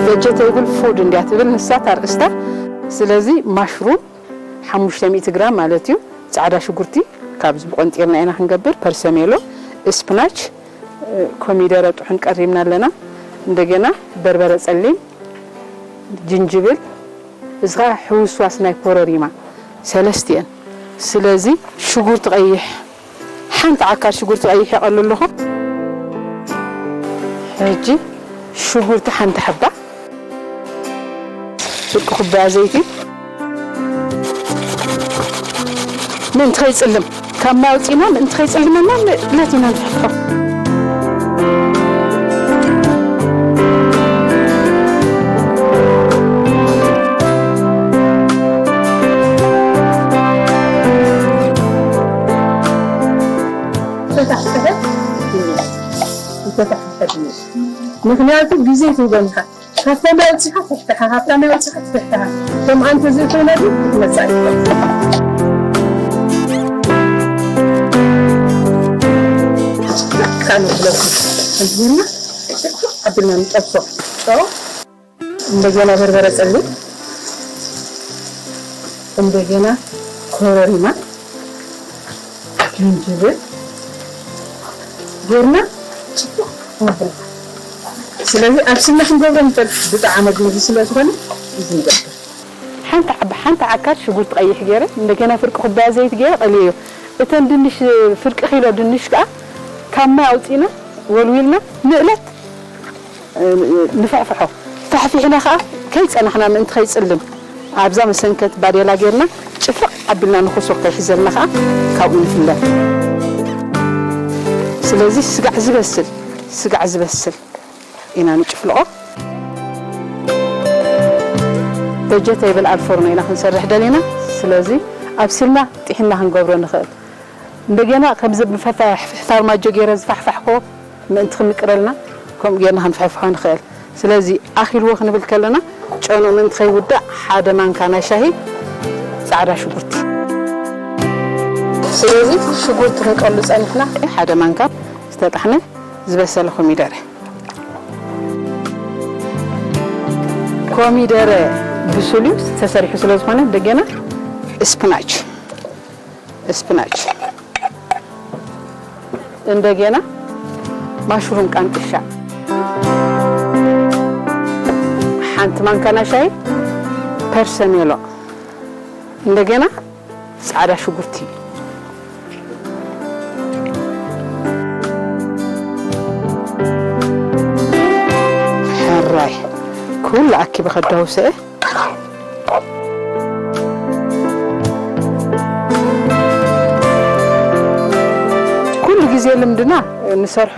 Vegetable food እንዲያ ትብል ንሳ ታርእስታ። ስለዚ ማሽሩም ሓሙሽተ ሚእቲ ግራም ማለት እዩ። ጻዕዳ ሽጉርቲ ካብዚ ብቆንጢርና ኢና ክንገብር፣ ፐርሰሜሎ፣ ስፕናች፣ ኮሚደረ ጥሑን ቀሪብና ኣለና። እንደገና በርበረ ጸሊም፣ ጅንጅብል፣ እዚ ኸዓ ሕውስዋስ ናይ ኮረሪማ ሰለስቲአን። ስለዚ ሽጉርቲ ቀይሕ ሓንቲ ዓካር ሽጉርቲ ቀይሕ የቐሉ ኣለኹ። ሕጂ ሽጉርቲ ሓንቲ ሓባ፣ ፍርቂ ኩባያ ዘይቲ፣ ምእንቲ ከይጽልም ካብ ማይ ኣውጺእና ምእንቲ ከይጽልመና ንእለት ኢና ንፍሕፍሖ። ዝተታሕተሐ ድንሽ፣ ዝተታሕተሐ ድንሽ። ምኽንያቱ ግዜ ትህቦም ኢኻ። ካብታ ማይ ኣውጺኻ ትፍሕፍሓ፣ ካብታ ማይ ኣውጺኻ ትፍሕፍሓ። ከምኣ እንተዘይኮይና ግን ክትመጽእ ኣይትኽእልን። ካን ብለኩም፣ ከምዚ ጌርና ኣቢልና ንጠብሶ። ጨው፣ እንደገና በርበረ ጸሊም፣ እንደገና ኮረሪማ፣ ጅንጅብል ጌርና ጽቡቕ ነብሎ። ስለዚ ኣብስልና ክንገብሮ ንኽእል፣ ብጣዕሚ ኣድመዚ ስለ ዝኾነ እዚ ንገብር። ሓንቲ ዓቢ፣ ሓንቲ ዓካር ሽጉርቲ ቀይሕ ገይረ፣ እንደገና ፍርቂ ኩባያ ዘይቲ ገይረ ቀልየዮ። እተን ድንሽ፣ ፍርቂ ኪሎ ድንሽ ከኣ ካብ ማይ ኣውጺእና ወልዊልና ንእለት ንፍሕፍሖ። ፋሕፊሕና ኸኣ ከይጸናሕና ምእንቲ ከይጽልም ኣብዛ መሰንከት ባዴላ ጌርና ጭፍልቕ ኣቢልና ንኹሶ ከይሕዘልና ኸኣ ካብኡ ንፍለ። ስለዚ ስጋዕ ዝበስል፣ ስጋዕ ዝበስል ኢና ንጭፍልቖ። ቨጀተብል ኣብ ፎርኖ ኢና ክንሰርሕ ደሊና። ስለዚ ኣብሲልና ጥሒንና ክንገብሮ ንኽእል። እንደገና ከምዚ ብፈታሕ ፋርማጆ ገይረ ዝፋሕፋሕኮ ምእንቲ ክምቅረልና ከምኡ ጌርና ክንፍሕፍሖ ንኽእል። ስለዚ ኣኺልዎ ክንብል ከለና ጨንኡ ምእንቲ ከይውዳእ ሓደ ማንካ ናይ ሻሂ ጻዕዳ ሽጉርቲ። ስለዚ ሽጉርቲ ክንቀሉ ጸኒሕና ሓደ ማንካ ዝተጣሕነ ዝበሰለ ኮሚደረ። ኮሚደረ ብሱል እዩ ተሰሪሑ ስለ ዝኾነ እንደገና ስፕናች ስፕናች፣ እንደገና ማሽሩም ቃንጥሻ፣ ሓንቲ ማንካና ሻሂ ፐርሰሜሎ፣ እንደገና ጻዕዳ ሽጉርቲ። ሕራይ ኩሉ ኣኪበ ከዳውሰ እየ። ኩሉ ግዜ ልምድና ንሰርሖ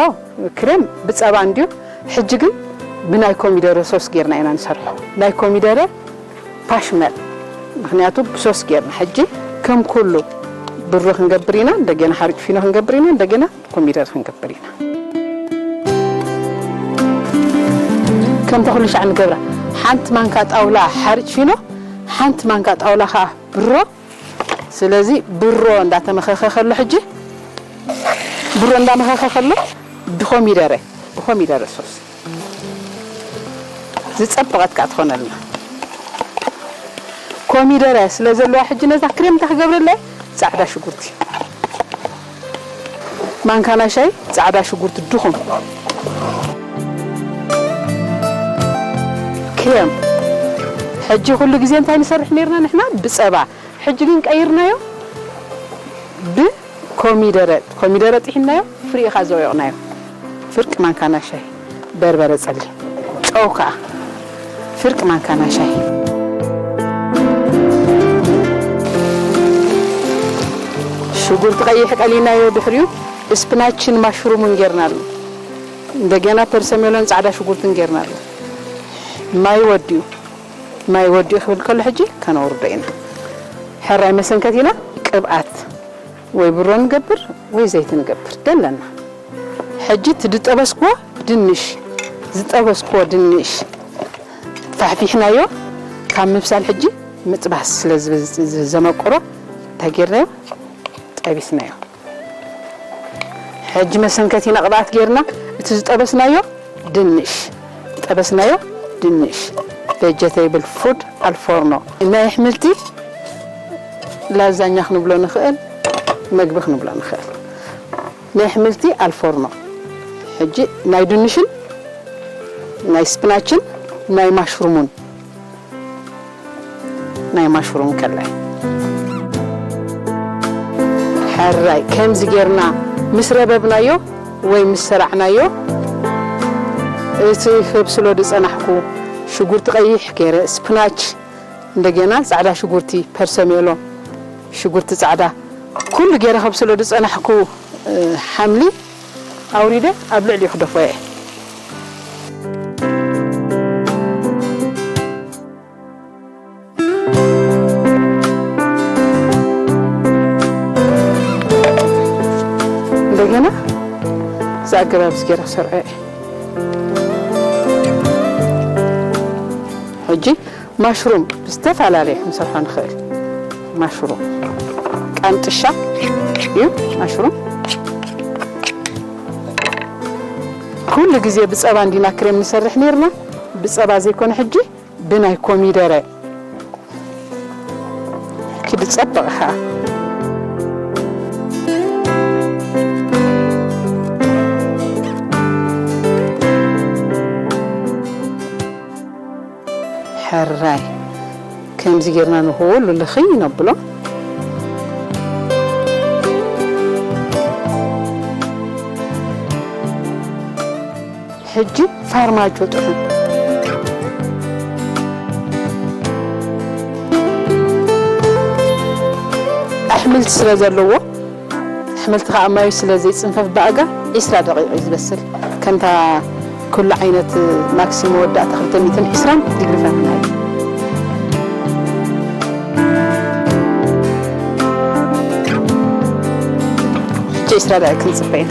ክሬም ብጸባ እንድዩ። ሕጂ ግን ብናይ ኮሚደረ ሶስ ጌርና ኢና ንሰርሖ። ናይ ኮሚደረ ፓሽመል፣ ምኽንያቱ ብሶስ ጌርና። ሕጂ ከም ኩሉ ብሮ ክንገብር ኢና፣ እንደገና ሓርጭ ፊኖ ክንገብር ኢና፣ እንደገና ኮሚደረ ክንገብር ኢና። ከምታ ኩሉ ሻዕ ንገብራ፣ ሓንቲ ማንካ ጣውላ ሓርጭ ፊኖ፣ ሓንቲ ማንካ ጣውላ ኸኣ ብሮ። ስለዚ ብሮ እንዳተመኸኸ ከሎ፣ ሕጂ ብሮ እንዳመኸኸ ከሎ ብኮሚደረ፣ ብኮሚደረ ሶስ ዝጸበቐት ከኣ ትኾነልና። ኮሚደረ ስለ ዘለዋ፣ ሕጂ ነዛ ክሬም እንታይ ክገብረላ እየ? ጻዕዳ ሽጉርቲ፣ ማንካና ሻይ ጻዕዳ ሽጉርቲ ድኹም፣ ክሬም። ሕጂ ኩሉ ግዜ እንታይ ንሰርሕ ነይርና ንሕና? ብጸባ። ሕጂ ግን ቀይርናዮ ብኮሚደረ። ኮሚደረ ጥሒናዮ፣ ፍሪኡ ከኣ ዘውየቕናዮ። ፍርቂ ማንካና ሻይ በርበረ ጸሊም፣ ጨው ከኣ ፍርቂ ማንካና ሻይ። ሽጉርቲ ቀይሕ ቀሊናዮ፣ ድሕሪኡ ስፕናችን ማሽሩምን ጌርናሉ። እንደገና ፐርሰሜሎን ጻዕዳ ሽጉርትን ጌርናሉ። ማይ ወዲኡ፣ ማይ ወዲኡ ክብል ከሎ፣ ሕጂ ከነውርዶ ኢና። ሕራይ መሰንከቲና ቅብኣት ወይ ብሮ ንገብር ወይ ዘይቲ ንገብር ደለና። ሕጂ እቲ ዝጠበስክዎ ድንሽ፣ ዝጠበስክዎ ድንሽ ፋሕፊሕናዮ ካብ ምብሳል ሕጂ ምጥባስ ስለ ዝብ-፣ ዝ-፣ ዘመቅሮ እንታይ ጌርናዮ? ጠቢስናዮ። ሕጂ መሰንከቲና ቅብኣት ጌርና እቲ ዝጠበስናዮ ድንሽ፣ ጠበስናዮ ድንሽ፣ ቬጀቴብል ፉድ ኣልፎርኖ። ናይ ኣሕምልቲ ላዛኛ ክንብሎ ንኽእል፣ መግቢ ክንብሎ ንኽእል። ናይ ኣሕምልቲ ኣልፎርኖ። ሕጂ ናይ ድንሽን ናይ ስፕናችን ናይ ማሽሩሙን፣ ናይ ማሽሩም ከላይ። ሕራይ ከምዚ ጌርና ምስ ረበብናዮ ወይ ምስ ሰራዕናዮ፣ እቲ ከብስሎ ዝጸናሕኩ ሽጉርቲ ቀይሕ ገይረ፣ ስፕናች፣ እንደገና ጻዕዳ ሽጉርቲ፣ ፐርሰሜሎ፣ ሽጉርቲ ጻዕዳ፣ ኩሉ ገይረ ከብስሎ ዝጸናሕኩ፣ እ፣ ሓምሊ ኣውሪደ ኣብ ልዕሊኡ ክደፎ እየ። እንደገና እዚ ኣገባብ እዚ ገይረ ክሰርዖ እየ። ሕጂ ማሽሩም ብዝተፈላለየ ክንሰርሖ ንኽእል። ማሽሩም ቃንጥሻ እዩ። ማሽሩም ኩሉ ግዜ ብጸባ እንዲና ክሬም ንሰርሕ ነይርና። ብጸባ ዘይኮነ ሕጂ ብናይ ኮሚደረ ኪዲ ጸበቕ ኸኣ። ሕራይ ከምዚ ጌርና ንኹሉ ልኽይ ነብሎ። ሕጂ ፋርማጆ ጥሑን ኣሕምልቲ ስለ ዘለዎ፣ ኣሕምልቲ ከኣ ማዩ ስለ ዘይጽንፈፍ ብኣጋ ዒስራ ደቂቕ እዩ ዝበስል። ከምታ ኩሉ ዓይነት ማክሲ መወዳእታ ክልተ ሚእትን ዕስራን ዲግሪ ፋረንሃይት። ሕጂ ዒስራ ደቂቕ ክንጽበ ኢና።